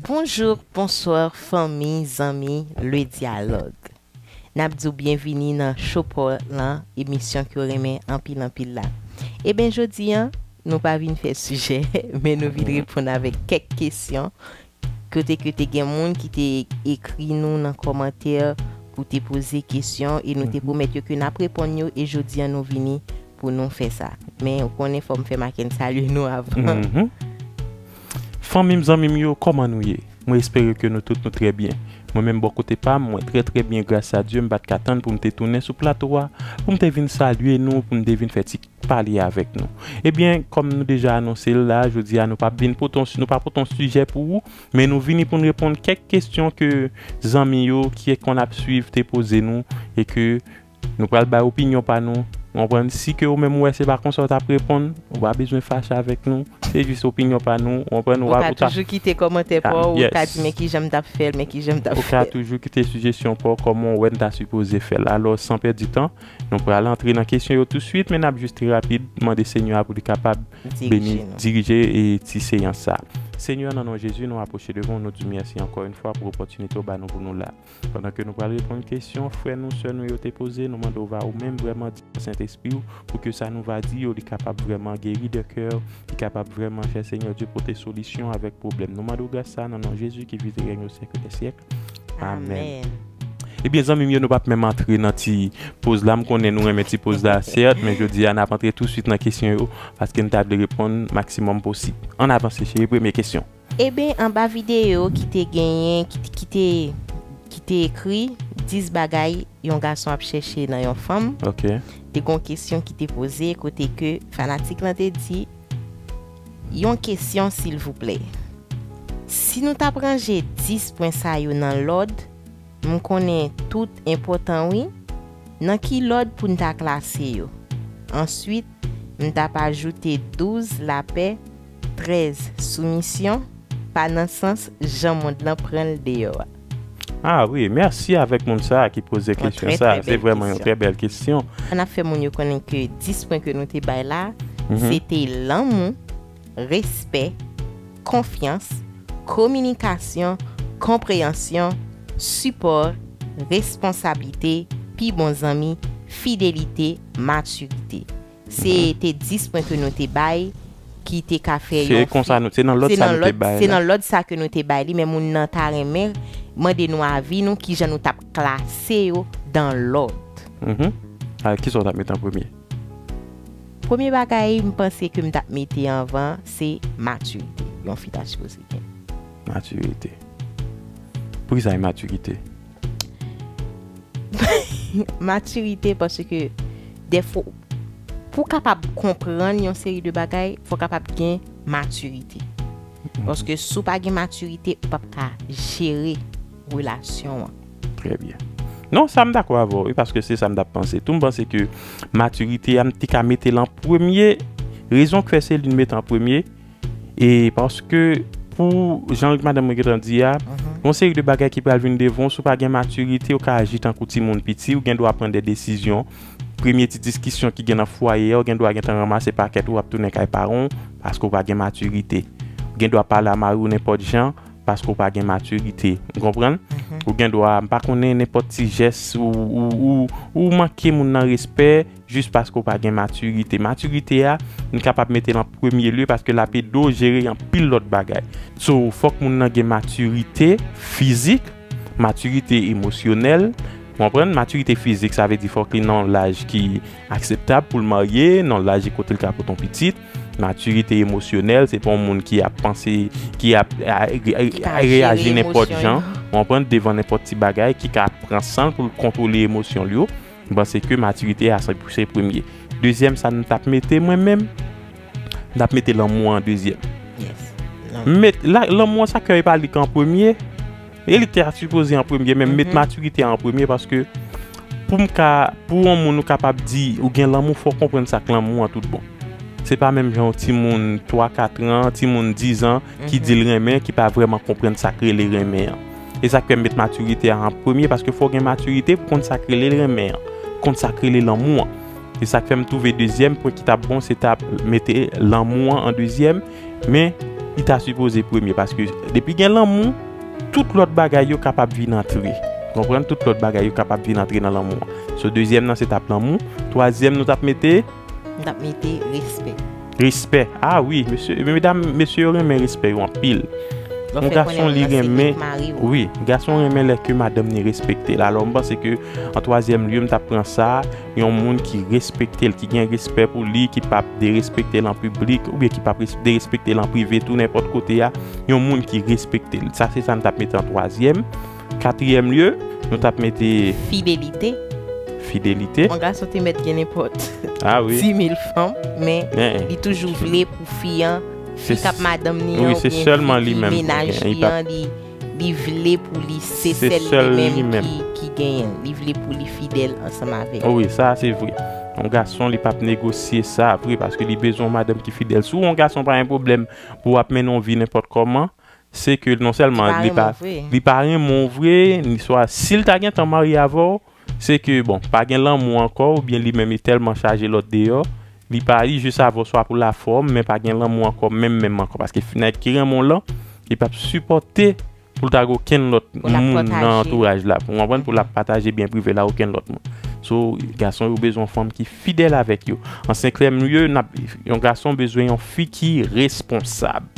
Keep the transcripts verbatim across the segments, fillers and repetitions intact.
Bonjou, bonswa, fanmi, zanmi, Le Dialogue. N ap di w byenvini nan Show Paw lan, emisyon ke w renmen anpil, anpil la. Eben, jodi a, nou pa vin fè sijè, men nou vin reponn avèk kèk kesyon kote ke te gen moun ki te ekri nou nan kòmantè pou te poze kesyon e nou te pwomèt yo ke n ap reponn yo e jodi a nou vini pou nou fè sa. Men ou konnen fò m fè Maken salye nou avan. Mhm. Fanmi m, zanmi m yo, kòman nou ye? Mwen espere ke nou tout nou trè byen. Mwen menm bò kote pa m, mwen trè trè byen gras a Dye, m pa t ka tann pou m te tounen sou plato a, pou m te vin salye nou, pou m te vin fè ti pale avèk nou. Ebyen, kòm nou deja anonse l la, jodi a nou p ap vin pote yon, nou pa pote yon sijè pou ou, men nou vini pou n reponn kèk kesyon ke zanmi yo ki konn ap swiv te poze nou e ke nou pral bay opinyon pa nou. Ou konprann? Si ke ou menm ou wè se pa konsa w t ap reponn, ou pa bezwen fache avèk nou. Se jis opinyon pa nou. Ou konprann? Ou Ou pa, ka ou ta toujou kite kòmantè Ah, pa w, ou ka yes. di men kijan m t ap fè l, men kijan m t ap Ou ka fè l. toujou kite sijesyon pa w kòman w wè n ta sipoze fè l. Alò, san pèdi tan, nou pral antre nan kesyon yo tousuit, men n ap jis trè rapid mande Senyè a pou li kapab Dirije beni, nou. dirije e ti seyans sa. Senyè, nan non Jezi, nou apwoche devan w, nou di w mèsi ankò yon fwa pou opòtinite w ba nou pou nou la. Pandan ke nou pral reponn kesyon, frè nou, sè nou yo te poze, nou mande w va ou menm vrèman di Sentespri w pou ke sa nou va di yo, li kapab vrèman geri de kè, li kapab vrèman fè Senyè Dye pote solisyon avèk pwoblèm. Nou mande w gras sa nan non Jezi ki viv e règne au siècle des siècles. Amèn. Amèn. Ebyen, zanmi m yo, nou p ap menm antre nan ti poz la. M konnen nou renmen ti poz la, sèt, men jodi a, n ap antre tousuit nan kesyon yo, paske n ta vle reponn maksimòm posib. Ann avanse, cheri, premye kesyon. Eben, anba videyo ki te genyen, ki, ki te, ki te ekri dis bagay yon gason ap chèche nan yon fanm, Ok. te gon kesyon ki te poze kote ke fanatik lan te di, yon kesyon, silvouplè. Si nou t ap ranje dis pwen sa yo nan lòd, m konnen tout enpòtan wi, nan ki lòd pou n ta klase yo? Answit, m t ap ajoute douz lapè, trèz soumisyon, pa nan sans jan mond lan pran l deyò a. Ah wi, mèsi avèk moun sa a ki poze Yon kesyon trè, sa. trè Se bèl vrèman yon kesyon. trè bèl kesyon. Ann ap fè moun yo konnen ke dis pwen ke nou te bay la, Mhm. se te lanmou, respè, konfyans, kominikasyon, konpreyansyon, sipò, responsablite, pi bon zanmi, fidelite, matirite. Se Mhm. te dis pwen ke nou te bay ki te ka fè Se yon konsa fi- nou, se nan lòd se sa nan nou te lòd, bay se la. nan lòd sa ke nou te bay li, men moun nan ta renmen mande nou avi nou, kijan nou t ap klase yo dan lòd. Mhm. Ah, kisa w t ap mete an premye? Premye bagay, m panse ke m t ap mete anvan, se matirite. Yon fi ta sipoze gen. Matirite. Poukisa e matirite? Matirite, paske dèfwa, pou w kapab konprann yon seri de bagay, fò w kapab gen matirite. Mhm. Paske si w pa gen matirite, ou p ap ka jere relasyon an. Trè byen. Non, sa m dakò avè w, wi, paske se sa m t ap panse tou. M panse ke matirite a, m te ka mete l an premye. Rezon k fè se li m mete an premye, e paske pou, jan madanm mwen gentan di a, Mhm. yon seri de bagay ki pral vin devan w, si w pa gen matirite, ou ka aji tankou timoun piti, ou gen dwa pran de desizyon. Premye ti diskisyon ki gen nan fwaye a, ou gen dwa gentan ranmase pakèt ou, w ap tounen kay paran w, paske w pa gen matirite. Ou gen dwa pale a mari w nenpòt jan, paske w pa gen matirite. Ou konprann? Mhm. Ou gen dwa, m pa konnen, nenpòt ti jès ou, ou, ou, ou manke moun nan respè, jis paske w pa gen matirite. Matirite a, nou kapab mete l an premye lye paske l ap ede w jere anpil lòt bagay. So, fòk moun nan gen matirite fizik, matirite emosyonèl, ou konprann? Matirite fizik, sa vle di fòk li nan yon laj ki akseptab pou l marye, nan yon laj kote l ka pote yon pitit. Matirite emosyonèl, se pa yon moun ki ap panse, ki ap, a, a, Ki ka reyaji jere nenpòt emosyon jan, yo. ou konprann, devan nenpòt ti bagay, ki ka pran san l pou l kontwole emosyon l yo. M panse ke matirite a se, se premye. Dezyèm, sa m t ap mete mwen menm, m t ap mete lanmou an dezyèm. Yes. Lanmou. Met, la, lanmou an, sa kè e pa li k an premye. E li k te sipoze an premye, men m met Mhm. matirite a an premye paske pou m ka, pou yon moun ou kapab di ou gen lanmou, fò w konprann sa k lanmou an tout bon. Se pa menm jan yon timoun twa, kat an, timoun diz an ki Mhm. di l renmen, ki pa vrèman konprann sa k rele renmen an. E sa k fè m met matirite a an premye, paske fò w gen matirite pou konn sa k rele renmen an, konn sa k rele lanmou an. E sa k fè m twouve dezyèm pwen ki t ap bon, se t ap mete lanmou an an dezyèm. Men, li ta sipoze premye, paske depi gen lanmou, tout lòt bagay yo kapab vin antre. Konprann? Tout lòt bagay yo kapab vin antre nan lanmou an. So, dezyèm nan se t ap lanmou. Twazyèm, nou t ap mete? M t ap mete respè. Respè. Ah wi, mesye, medam, mesye yo renmen respè yo anpil. Yon gason li renmen, wi, gason renmen lè ke madanm ni respekte l. Alò, m panse ke an twazyèm lye, m t ap pran sa, yon moun ki respekte l, ki gen respè pou li, ki p ap derespekte l an piblik, oubyen ki p ap res- derespekte l an prive tou, nenpòt kote a, yon moun ki respekte l. Sa se sa m t ap mete an twazyèm. Katriyèm lye, nou t ap mete fidelite. Fidelite. Yon gason te mèt gen nenpòt ah wi, dis mil fanm, men li toujou vle pou fi an, fi k ap madanm ni an, oubyen fi ki mennaj li an, li, li vle pou li, se sèl li menm ki, ki genyen. Li vle pou li fidèl ansanm avè l. Wi, sa se vre. Yon gason, li p ap negosye sa vre, paske li bezwen yon madanm ki fidèl. Si w yon gason, pa gen pwoblèm pou w ap mennen yon vi nenpòt kòman, se ke non sèlman li pa, li pa renmen w vre, ni swa si l ta gentan marye avè w, se ke, bon, pa gen lanmou ankò, oubyen li menm li tèlman chaje lòt deyò, li pa, li jis avè w swa pou lafòm, men pa gen lanmou ankò, menm, menm ankò. Paske nèg ki renmen w lan, li p ap sipòte pou l ta gen okenn lòt moun nan antouraj la. Ou konprann? Pou l ap pataje byen prive l a okenn lòt moun. So, gason yo bezwen yon fanm ki fidèl avèk yo. An senkyèm lye, n ap, yon gason bezwen yon fi ki responsab.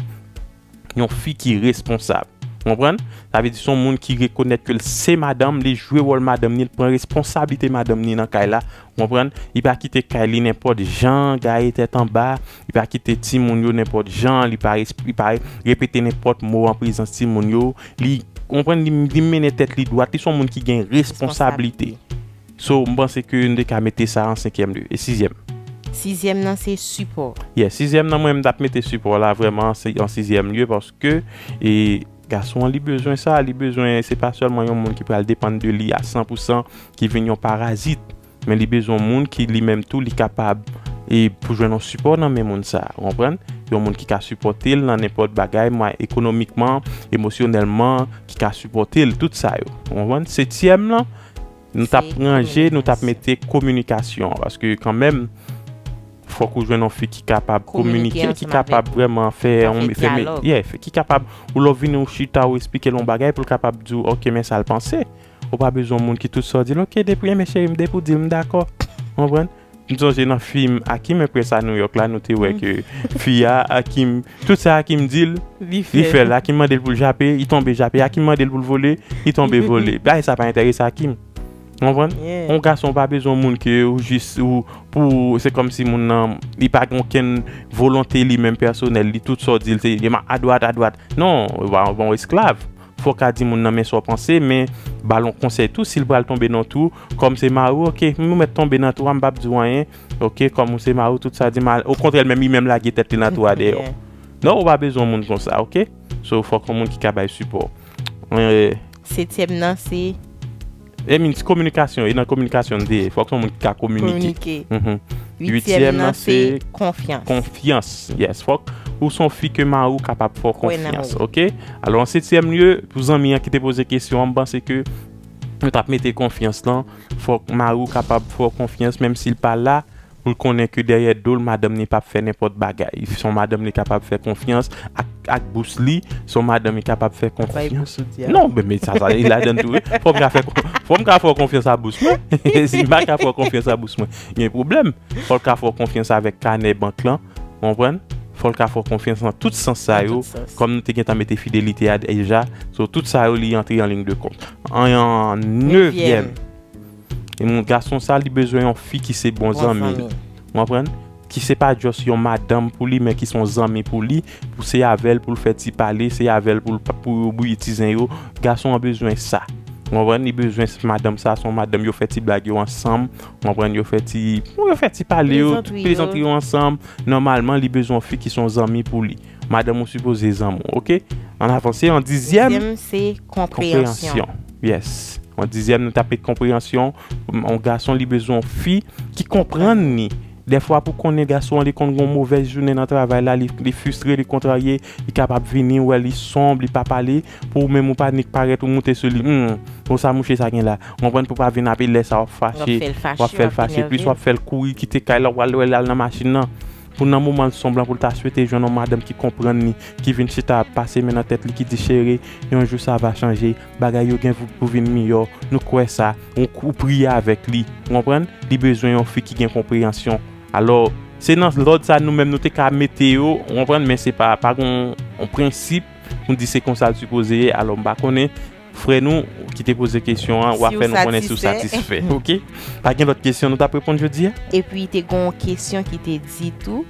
Yon fi ki responsab. Ou konprann? Sa vle di se yon moun ki rekonèt ke l se madanm, li jwe wòl madanm ni, li pran responsablite madanm ni nan kay la. Ou konprann? Li pa kite kay li nenpòt jan, gaye tèt anba, li pa kite timoun yo nenpòt jan, li pa res- li pa repete nenpòt mo an prezans timoun yo. Li, ou konprann, li, li mennen tèt li dwat, li se yon moun ki gen responsablite. So, m panse ke n te ka mete sa an senkyèm lye. E sizyèm? Sizyèm nan se sipò. Yeah, sizyèm nan, mwen, m t ap mete sipò la vrèman an si- an sizyèm lye, paske, e, gason an, li bezwen sa, li bezwen, se pa sèlman yon moun ki pral depann de li a san pou san, ki vin yon parazit, men li bezwen yon moun ki, li menm tou, li kapab, e, pou jwenn yon sipò nan men moun sa, ou konprann? Yon moun ki ka sipòte l nan nenpòt bagay, mwen, ekonomikman, emosyonèlman, ki ka sipòte l, tout sa yo, ou konprann? Setyèm lan, nou t ap ranje, nou t ap mete kominikasyon, paske kanmenm, fòk ou jwenn yon fi ki kapab kominike, ki kapab vrèman fè yon, fè, yeah, fè- ki kapab, ou lè w vini, ou chita, ou eksplike l yon bagay pou l kapab di w, ok, men sa l panse. Ou pa bezwen yon moun ki tout sa w di l, ok, depi, men cheri m, depi w di l, m dakò. Ou konprann? M sonje nan fim Akim, Prince a New York la, nou te wè ke fi a, Akim, tout sa Akim di l, li fè l. Akim mande l pou l jape, li tonbe jape. Akim mande l pou l vole, li tonbe vole. Bagay sa pa enterese Akim. Ou konprann? Yon gason pa bezwen moun ke ou jis, ou, pou, se kòmsi moun nan, li pa gen okenn volonte li menm pèsonèl, li tout sa w di l, se, li adwat, adwat. Non, ou pa, ou pa yon esklav. Fò w ka di moun nan, men sa w panse, men ba l yon konsèy tou, si l pral tonbe nan twou, kòm se mari w, ok, m mèt tonbe nan twou a, m p ap di w anyen, ok, kòm ou se mari w, tout sa di mal, okontrè, l menm, li menm lage tèt li nan twou a dèyè w. Non, ou pa bezwen moun konsa, ok? So, fòk yon moun ki ka bay sipò. Eh, setyèm nan, se e min, kominikasyon, e nan kominikasyon n te ye. Fòk se yon moun ki ka kominike. Kominike. Mhm. Uityèm nan, se konfyans. Konfyans, yes. Fòk ou se yon fi ke mari w kapab fè w konfyans, ok? Alò, an setyèm lye, pou zanmi an ki te poze kesyon an, m panse ke nou t ap mete konfyans lan. Fòk mari w kapab fè w konfyans, menm si l pa la, pou l konnen ke dèyè do l, madanm ni p ap fè nenpòt bagay. Se yon madanm li kapab fè konfyans ak, ak bous li, se yon madanm li kapab fè konfyans. Non, men, men sa, sa, li ladan tou, wi. Fò m ka fè kon- fò m ka fè konfyans a bous mwen. Si m pa ka fè konfyans a bous mwen, gen pwoblèm. Fò l ka fè konfyans avèk kanè bank lan, ou konprann? Fò l ka fè konfyans nan tout sans sa yo, kòm nou te gentan mete fidelite a deja. So, tout sa yo, li antre an liy de kont. An, an nevyèm, e moun gason sa, li bezwen yon fi ki se bon zanmi l. Ou konprann? Ki se pa just yon madanm pou li, men ki se yon zanmi pou li, pou se avè l pou l fè ti pale, se avè l pou l pa- pou yo bouyi ti zen yo. Gason an bezwen sa. Ou konprann? Li bezwen s- madanm sa, se yon madanm yo fè ti blag yo ansanm. Ou konprann? Yo fè ti, yo fè ti pale yo, plezantri yo ansanm. Nòmalman, li bezwen yon fi ki se yon zanmi pou li. Madanm ou sipoze zanmi w, ok? Ann avanse, an dizyèm. Dizyèm, se konpreyansyon. Konpreyansyon. Yes. An dizyèm, nou t ap met konpreyansyon. Yon gason, li bezwen yon fi ki konprann li. Dèfwa, pou konnen gason an, li konn gen yon movèz jounen nan travay la, li, li fristre, li kontrarye, li kapab vini, ou wè li sonb, li pa pale, pou ou menm ou pa nik parèt, ou moute sou li. Hmm, bon, sa mouche sa gen la. Ou konprann, pou pa vin apre lè sa w ap fache, w ap fè l fache plis, w ap fè l kouri, kite kay la, w al wè l al nan machin nan. pou nan moman l sonblan pou l ta swete jwenn yon madanm ki konprann li, ki vin chita ap pase men nan tèt li, ki di, "Cheri, yon jou sa va chanje, bagay yo gen pou, pou vin miyò, nou kwè sa, ou, ou priye avèk li." Ou konprann? Li bezwen yon fi ki gen konpreyansyon. Alò, se nan lòd sa nou menm nou te ka mete yo, ou konprann, men se pa, pa gen yon, yon prensip pou n di se konsa l sipoze ye. Alò, m pa konnen, frè nou ki te poze kesyon an, w a fè nou konnen si w satisfè, oke? Pa gen lòt kesyon nou t ap reponn jodi a? Epi, te gen yon kesyon ki te di tou,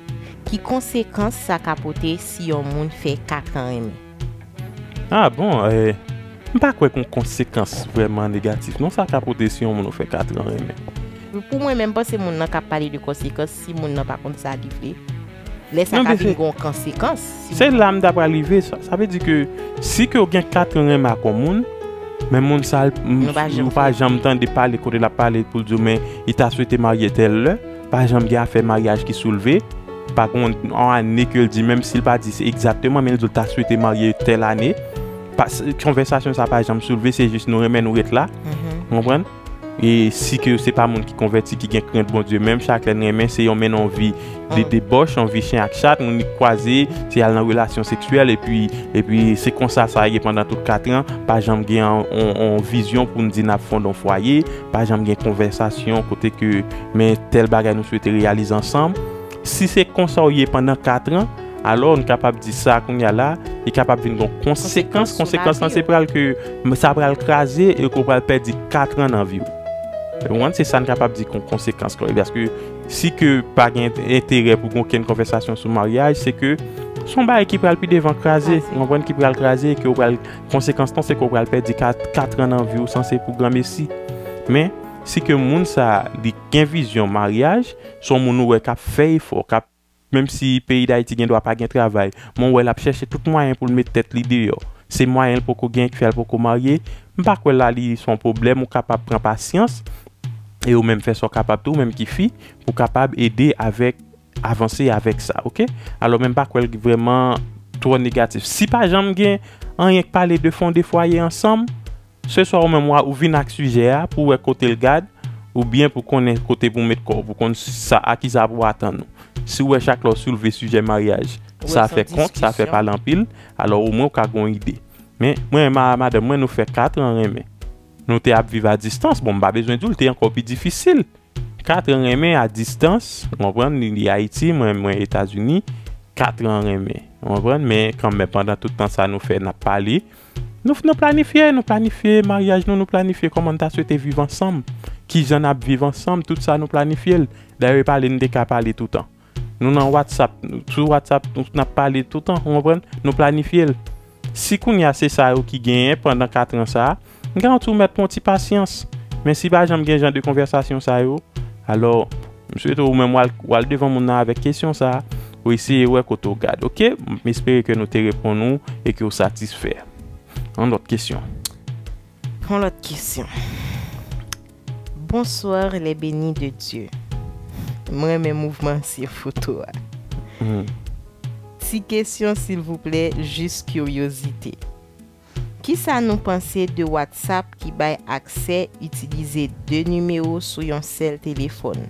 ki konsekans sa ka pote si yon moun fè katran renmen? Ah bon, eh, m pa kwè gen konsekans vrèman negatif non, sa ka pote si yon moun ou fè katran renmen. Pou mwen menm, m panse moun nan ka pale de konsekans si moun nan pa konn sa li vle. Lè sa ka vin gen yon konsekans. Si se la m ta pral rive, sa, sa vle di ke si ke w gen katran renmen ak yon moun, men moun sa, ou pa janm tande pale kote l ap pale pou l di w, men li ta swete marye tèl lè, pa janm gen afè maryaj ki soulve, pa gen yon ane ke l di, menm si l pa di se egzakteman, men l di l ta swete marye tèl ane. Konvèsasyon sa pa janm soulve, se jis nou renmen nou ret la. Ou konprann? E si ke se pa moun ki konvèti, ki gen krent Bondye, menm chak lè n renmen, se yon mennen yon vi de debòch, yon vi chen ak chat, moun li kwaze, se al nan relasyon seksyèl, epi, epi se konsa sa ye pandan tout katran, pa janm gen yon, yon, yon vizyon pou n di n ap fonde yon fwaye, pa janm gen konvèsasyon kote ke, men tèl bagay nou swete reyalize ansanm. Si se konsa w ye pandan katran, alò, n kapab di sa kounye a la, li kapab vin gen konsekans. Konsekans lan, se pral ke sa pral kraze e ke w pral pèdi katran nan vi w. Ou konprann? Se sa n kapab di kon konsekans lan. Paske si ke pa gen enterè pou gen okenn konvèsasyon sou maryaj, se ke se yon bagay ki pral pi devan kraze. Ou konprann? Ki pral kraze e ke w pral, konsekans lan, se ke w pral pèdi kat, katran nan vi w sanse pou granmesi. Men, si ke moun sa, li gen vizyon maryaj, se yon moun ou wè k ap fè efò, k ap, menm si peyi Dayiti gen dwa pa gen travay, men w wè l ap chèche tout mwayen pou l met tèt li deyò. Se mwayen l poko gen ki fè l poko marye. M pa kwè la li se yon pwoblèm, ou kapab pran pasyans, e ou menm fè sa w kapab tou, ou menm ki fi, pou w kapab ede avèk, avanse avèk sa, oke? Alò, men m pa kwè l vrèman twò negatif. Si pa janm gen anyen k pale de fonde fwaye ansanm, se swa ou menm w a, ou vin ak sijè a pou w wè kote l gad, oubyen pou konnen kote pou w met kò w, pou konn sa, a kisa pou w atann ou. Si w wè chak lè w soulve sijè maryaj, sa fè kont, sa fè pale anpil, alò omwen w ka gen yon ide. Men, mwen, ma-, madanm mwen, nou fè katran renmen. Nou te ap viv a distans, bon, m pa bezwen di w, li te ankò pi difisil. Katran renmen a distans, ou konprann, li, li Ayiti, mwen, mwen Etazini, katran renmen, ou konprann, men kanmenm, pandan tout tan sa nou fè, n ap pale, nou, nou planifye, nou planifye maryaj nou, nou planifye kòman n ta swete viv ansanm, kijan n ap viv ansanm, tout sa nou planifye l. Dayè, pale, n te ka pale toutan. Nou nan WhatsApp, sou WhatsApp, nou, n ap pale toutan, ou konprann? Nou planifye l. Si kounye a se sa yo ki genyen pandan katran sa a, m garanti w mèt pran yon ti pasyans. Men si pa janm gen jan de konvèsasyon sa yo, alò, m swete w menm w al, w al devan moun nan avèk kesyon sa a, ou eseye wè kote w gad, oke? M espere ke nou te reponn ou e ke w satisfè. Yon lòt kesyon. Yon lòt kesyon. Bonsoir les bénis de Dieu. Mwen renmen mouvman ansyen foto a. Hmm. Ti kesyon silvouplè, jis kiryozite. Kisa nou panse de WhatsApp ki bay aksè itilize de nimewo sou yon sèl telefòn?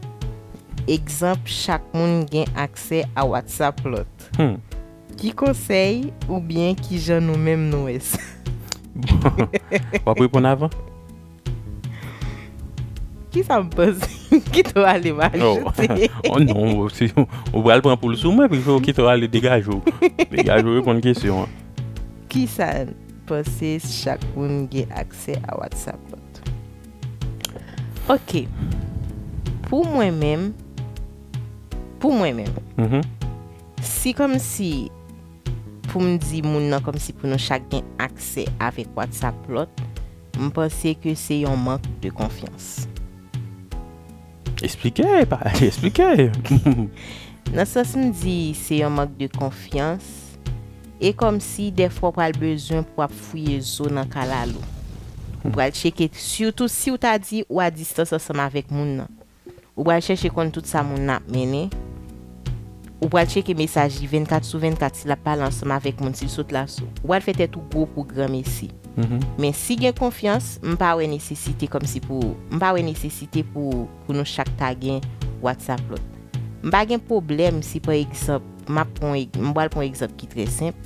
Egzanp, chak moun gen aksè a WhatsApp lòt. Hmm. Ki konsèy oubyen kijan nou menm nou wè sa? Bon, w ap reponn avan? Kisa m panse? Kite w ale, m ajoute. Oh non, si, ou pral pran poul sou mwen, pi fò w kite w ale, degaje w. Degaje w, reponn kesyon an. Kisa n panse chak moun gen aksè a WhatsApp lòt? Ok. Pou mwen menm, pou mwen menm, mhm, si kòmsi pou m di moun nan kòmsi pou nou chak gen aksè avèk WhatsApp lòt, m panse ke se yon mank de konfyans. Esplike, pa, esplike. Nan sans m di se yon mank de konfyans, e kòmsi dèfwa w pral bezwen pou w ap fouye zo nan kalalou. Ou pral tcheke, sitou si w ta di ou a distans ansanm avèk moun nan. Ou pral chèche konn tout sa moun nan ap mennen. Ou pral tcheke mesaj li vennkat sou vennkat, si l ap pale ansanm avèk moun, si l sot la sou. Ou pral fè tèt ou gwo pou granmesi. Mhm. Men si gen konfyans, m pa wè nesesite kòmsi pou, m pa wè nesesite pou, pou nou chak ta gen WhatsApp lòt. M pa gen pwoblèm si, pa egzanp, m ap pran, m pral pran yon egzanp ki trè senp.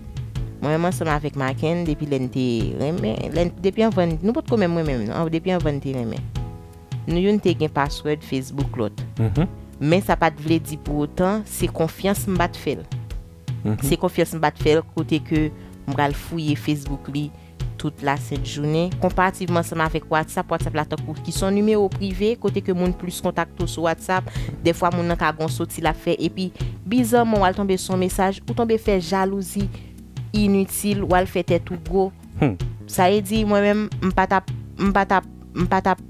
Mwen menm ansanm avèk Maken, depi lè n te renmen, lè n- depi anvan n- nou potko menm renmen, non, depi anvan n te renmen. Nou youn te gen password Facebook lòt. Men sa pa t vle di pou otan se konfyans m pa t fè l. Se konfyans m pa t fè l kote ke m pral fouye Facebook li tout la sent jounen. Konparativman ansanm avèk WhatsApp, WhatsApp la tankou ki se yon nimewo prive, kote ke moun plis kontakte w sou WhatsApp. Dèfwa moun nan ka gon soti l ap fè, epi bizarman w al tonbe sou yon mesaj, ou tonbe fè jalouzi initil, w al fè tèt ou gwo. Sa vle di mwen menm, m pa t ap, m pa t ap, m pa t ap,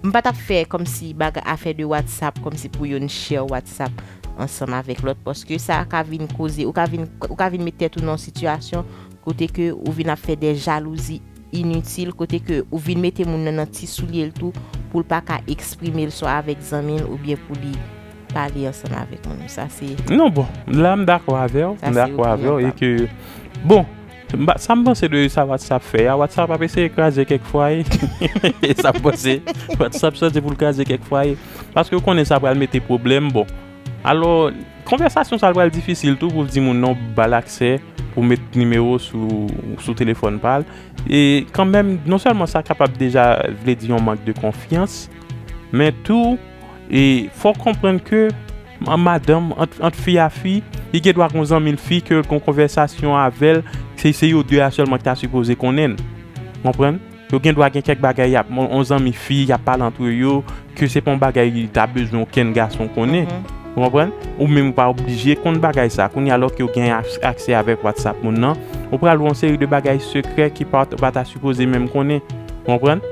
m pa t ap fè kòmsi bagay afè de WhatsApp, kòmsi pou youn share WhatsApp ansanm avèk lòt, paske sa ka vin koze, ou ka vin, ou ka vin met tèt ou nan yon sitiyasyon kote ke ou vin ap fè de jalouzi initil, kote ke ou vin mete moun nan nan ti soulye l tou, pou l pa ka eksprime l swa avèk zanmi l oubyen pou li pale ansanm avèk moun. Sa se Non, bon, la m dakò avè w, sa m se dakò avè w, opinyon e pa m. Ke, bon, m pa- sa m panse de sa WhatsApp fè a, WhatsApp ap eseye kraze kèk fwaye. Sa m panse, WhatsApp santi pou l kraze kèk fwaye. Paske w konnen sa pral mete pwoblèm, bon. Alò, konvèsasyon sa l pral difisil tou pou l di moun nan w ba l aksè pou met nimewo sou, sou telefòn pa l. E kanmenm, non sèlman sa kapab deja vle di yon mank de konfyans, men tou, e fò w konprann ke an madanm, ant, ant fi a fi, li gen dwa gon zanmi l fi ke l gon konvèsasyon avè l, se, se yo de a sèlman ki ta sipoze konnen l. Konprann? Yo gen dwa gen kèk bagay y ap, on, on zanmi fi, y ap pale antre yo, ke se pa yon bagay li ta bezwen okenn gason konnen. Ou konprann? Ou menm ou pa oblije konn bagay sa. Kounye a, lòske yo gen ak- aksè avèk WhatsApp moun nan, ou pral wè yon seri de bagay sekrè ki pa, pa ta sipoze menm konnen. Ou konprann?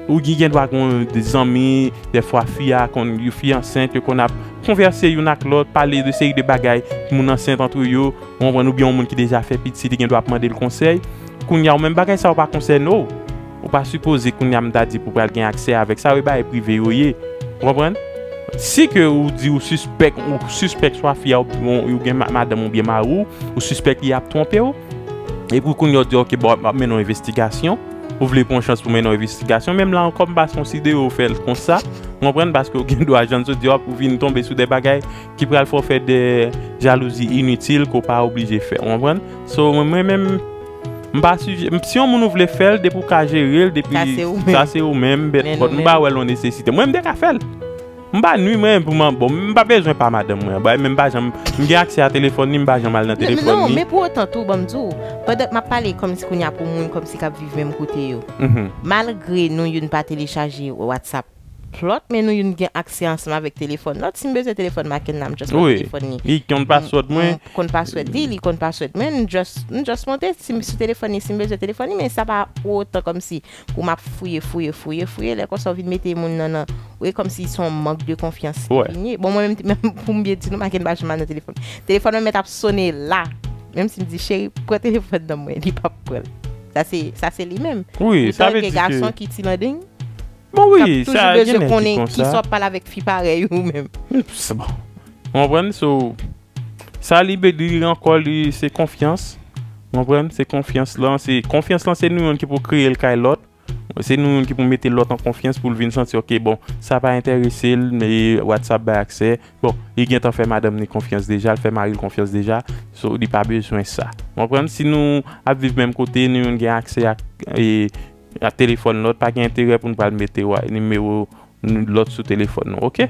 Ou gen, gen dwa gen de zanmi, dèfwa fi a konn, yon fi ansent, yo konn ap konvèse youn ak lòt, pale de seri de bagay, moun ansent antre yo, ou konprann, oubyen yon moun ki deja fè pitit, li gen dwa ap mande l konsèy. Kounye a, ou menm bagay sa yo pa konsène w. Ou pa sipoze kounye a m ta di pou pral gen aksè avèk sa, yo bagay prive yo ye. Ou konprann? Si ke ou di ou sispèk, ou sispèk swa fi a ou, ou gen ma- madanm oubyen mari w, ou sispèk li ap twonpe w, epi kounye a ou di, "Ok, bon, m ap mennen yon envestigasyon." Ou vle pran chans pou mennen yon envestigasyon, menm la ankò, m pa konsidere w fè l konsa. Ou konprann? Paske ou gen dwa, jan n sot di, w ap vin tonbe sou de bagay ki pral fè w fè de jalouzi initil ke w pa oblije fè. Ou konprann? So, mwen, mwen menm, m pa sijè, m- si yon moun ou vle fè l, depi w ka jere l, depi Sa se ou menm. Sa se ou menm, but, Men but nou m pa menm. Wè l yon nesesite. Mwen, m te ka fè l. M pa nwi mwen pou mwen, bon, m pa bezwen pa madanm mwen. Ba, men m pa janm, m gen aksè a telefòn li, m pa janm al nan Men, telefòn non, li. Men pou otan tou, ban m di w, pandan m ap pale kòmsi kounye a pou moun kòmsi k ap viv menm kote yo. Malgre nou youn pa telechaje WhatsApp lòt, men nou youn gen aksè ansanm avèk telefòn lòt. Si m bezwen telefòn Maken la, m just pran Wi. Telefòn li. Li konn password mwen. M konn password li, li konn password mwen, m just, m just monte si m sou telefòn li, si m bezwen telefòn li, men sa pa pou otan kòmsi pou m ap fouye, fouye, fouye, fouye, lè konsa w vin mete moun nan, nan, wi, kòmsi se yon mank de konfyans ki Wè. Vin ye. Bon, mwen menm, menm pou m byen di nou, Maken pa janm al nan telefòn. Telefòn mwen mèt ap sone la. Menm si m di, "Cheri, pran telefòn nan mwen," li p ap pran l. Sa se, sa se li menm. Wi, sa Poutan vle gen di ke gason ki ti landeng, Bon, k ap wi, toujou sa gen bezwen nèg ki konnen konsa. Kisa w ap pale avèk fi parèy ou menm. Se bon. Ou konprann? So, sa li be- li ankò, li, se konfyans. Ou konprann? Se konfyans lan. Se, konfyans lan, se nou youn ki pou kreye l kay lòt. Se nou youn ki pou mete lòt an konfyans pou l vin santi, ok, bon, sa pa enterese l, men WhatsApp bay aksè. Bon, li gentan fè madanm ni konfyans deja, l fè mari l konfyans deja. So, li pa bezwen sa. Ou konprann? Si nou ap viv menm kote, nou youn gen aksè ak, e, ak telefòn lòt, pa gen enterè pou n pral mete wa- nimewo n- lòt sou telefòn nou, ok?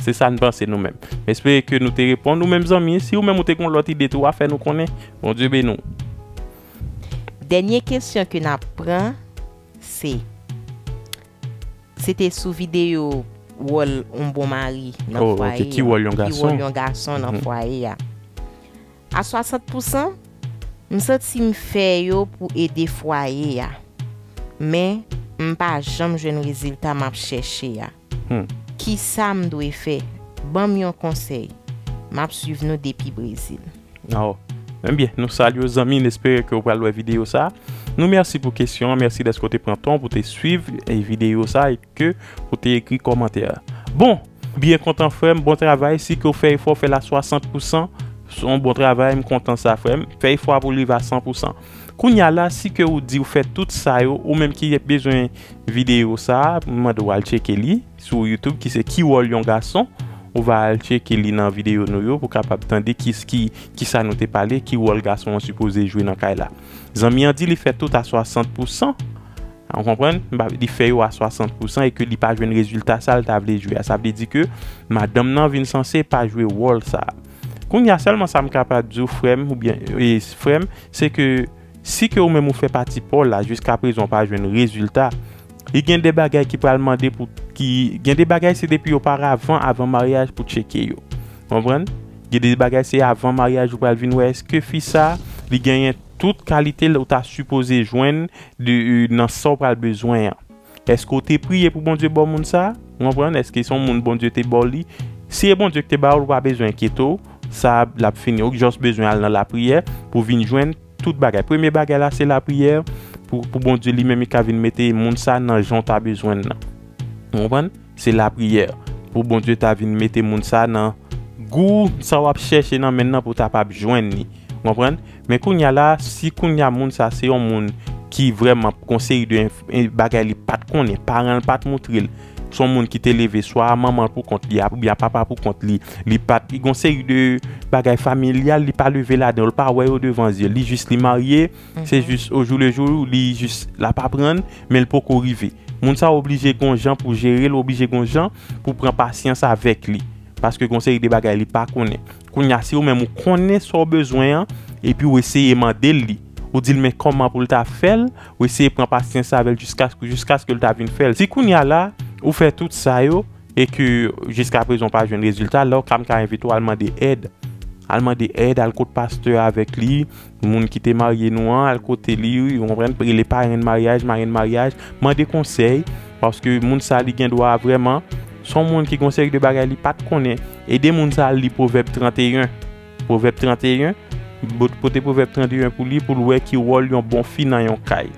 Se sa n panse nou menm. M espere ke nou te reponn ou menm zanmi. Si ou menm ou te gen lòt ide tou, w a fè nou konnen. Bondye beni w. Dènye kesyon ke n ap pran, se, se te sou videyo wòl yon bon mari nan Oh, ok. Fwaye Ki a. Wòl yon Ki gason? Wòl yon gason nan Mhm. Fwaye a. A swasant pousan, m santi m fè yo pou ede fwaye a. Men, m pa janm jwenn rezilta m ap chèche a. Hmm. Kisa m dwe fè? Ban m yon konsèy. M ap swiv nou depi Brezil. Oh. Ebyen, nou salye w, zanmi, n espere ke w pral wè videyo sa. Nou mèsi pou kesyon an, mèsi dèske w te pran tan pou te swiv, e, videyo sa e ke ou te ekri kòmantè a. Bon, byen kontan, frè m, bon travay. Si ke w fè efò, fè l a swasant pousan, se yon bon travay, m kontan sa, frè m. Fè efò a pou l rive a san pousan. Kounye a la, si ke ou di ou fè tout sa yo, ou menm ki bezwen videyo sa, m mande w al tcheke li sou YouTube, ki se Ki wòl yon gason. ou va al tcheke li nan videyo nou yo pou kapab tande ki, ki, ki sa nou te pale, ki wòl gason an sipoze jwe nan kay la. Zanmi an di li fè tout a swasant pousan. Ou konprann? Li fè yo a swasant pousan e ke li pa jwenn rezilta sa l ta vle jwe a. Sa vle di ke madanm nan vin sanse pa jwe wòl sa a. Kounye a sèlman sa m kapab di w, frè m, oubyen, e, frè m, se ke si ke ou menm ou fè pati pa w la, jiska prezan w pa jwenn rezilta, li gen de bagay ki pral mande pou, ki, gen de bagay se depi oparavan, avan maryaj pou tcheke yo. Konprann? Gen de bagay se avan maryaj ou pral vin wè èske fi sa, li genyen tout kalite ou ta sipoze jwenn de, nan sa w pral bezwen an. Èske w te priye pou Bondye ba w moun sa? Ou konprann? Èske se yon moun Bondye te ba w li? Si e Bondye ki te ba w, ou pa bezwen enkyete w. Sa l ap fini. Ou just bezwen al nan lapriyè pou vin jwenn tout bagay. Premye bagay la, se lapriyè pou, pou Bondye li menm li ka vin mete moun sa nan jan w ta bezwen l nan. Ou konprann? Se lapriyè. Pou Bondye ta vin mete moun sa nan gou sa w ap chèche nan men l nan pou w ta pap jwenn li. Ou konprann? Men kounye a la, si kounye a moun sa se yon moun ki vrèman gon seri de enf-, en-, bagay li pa t konnen, paran l pa t montre l, se yon moun ki te leve swa a manman l pou kont li, oubyen a papa pou kont li, li pa t, li gon seri de bagay familyal, li pa leve ladan yo, li pa wè yo devan zye l, li jis li marye, se jis ojou le jou, li jis l ap aprann, men l poko rive. Moun sa oblije gon jan pou jere l, oblije gon jan pou pran pasyans avèk li. Paske gon seri de bagay li pa konnen. Kounye a, si ou menm ou konnen sa w bezwen an, epi ou eseye mande l li, ou di l men kòman pou l ta fè l, ou eseye pran pasyans avè l jiskaske, jiskaske l ta vin fè l. Si kounye a la, ou fè tout sa yo, e ke jiska prezan w pa jwenn rezilta, la w ka, m ka envite w al mande èd. Al mande èd, al kot pastè avèk li, moun ki te marye nou an, al kote li, ou konprann, rele parenn maryaj, marenn maryaj, mande konsèy, paske moun sa li gen dwa vrèman, se yon moun ki gon seri de bagay li pa t konnen. Ede moun sa li Pwovèb trannteyen. Pwovèb trannteyen, bot-, pote Pwovèb trannteyen pou li, pou l wè ki wòl yon bon fi nan yon kay.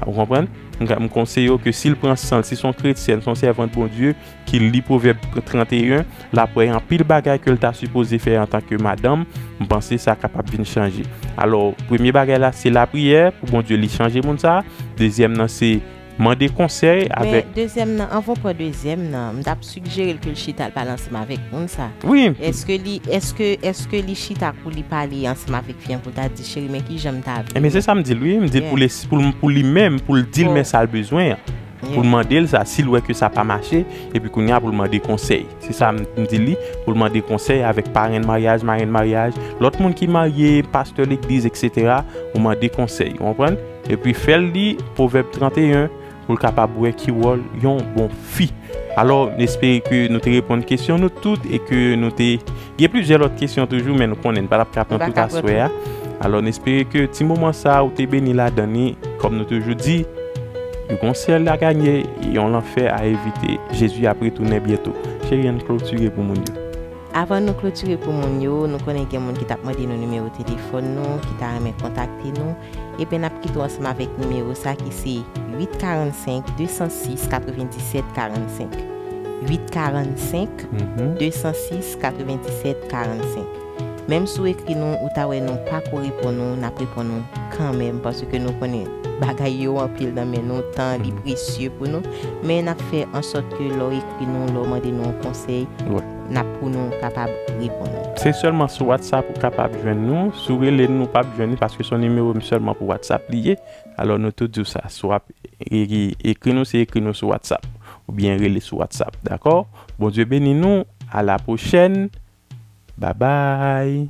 Ou konprann? M ka, m konseye w ke si l pran san l, si se yon kretyèn, se yon sèvant Bondye, ki li Pwovèb trannteyen, l ap wè anpil bagay ke l ta sipoze fè antanke madanm, m panse sa kapab vin chanje. Alò, premye bagay la, se lapriyè pou Bondye li chanje moun sa. Dezyèm nan, se mande konsèy avèk. Men dezyèm nan, anvan w pran dezyèm nan, m t ap sigjere l ke l chita l pale ansanm avèk moun sa. Wi. Èske li, èske, èske li chita pou li pale ansanm avèk fi an pou l ta di, cheri, men kijan m ta vle. Ebyen, se sa m di l, wi. M di l pou li, pou l, pou li menm, pou l di l men sa l bezwen an. Pou l mande l sa, si l wè ke sa pa mache, epi kounye a pou l mande konsèy. Se sa m, m di li, pou l mande konsèy avèk parenn maryaj, marenn maryaj, lòt moun ki marye, pastè legliz, etsetera, ou mande konsèy, ou konprann? Epi fè l li Pwovèb trannteyen, pou l kapab wè ki wòl yon bon fi. Alò, n espere ke nou te reponn kesyon nou tout e ke nou te gen plizyè lòt kesyon toujou, men nou konnen n pa t ap ka pran tout aswè a. Alò, n espere ke ti moman sa a ou te beni ladan li, kòm nou toujou di, yon sèl a ganye, yon lanfè a evite. Jezi ap retounen byento. Cheri, ann klotire pou moun yo. Avan nou klotire pou moun yo, nou konnen gen moun ki t ap mande nou nimewo telefòn nou, ki ta renmen kontakte nou. Ebyen, n ap kite w ansanm avèk nimewo sa ki se uit karannsenk, de san sis, katrevendisèt karannsenk. Uit karannsenk, de san sis, katrevendisèt karannsenk. Menm si w ekri nou, ou ta wè nou pa ko reponn ou, n ap reponn ou kanmenm, paske nou konnen bagay yo anpil nan men nou, tan li presye pou nou, men n ap fè ansòt ke lè w ekri nou, lè w mande nou yon konsèy, n ap pou nou kapab reponn ou. Se sèlman sou WhatsApp ou kapab jwenn nou, si w rele nou, nou p ap jwenn li, paske se yon nimewo sèlman pou WhatsApp li ye. Alò, nou tou di w sa, si w ap e-, e-, ekri nou, se ekri nou sou WhatsApp, oubyen rele sou WhatsApp, dakò? Bondye beni nou, a la pwochèn, babay.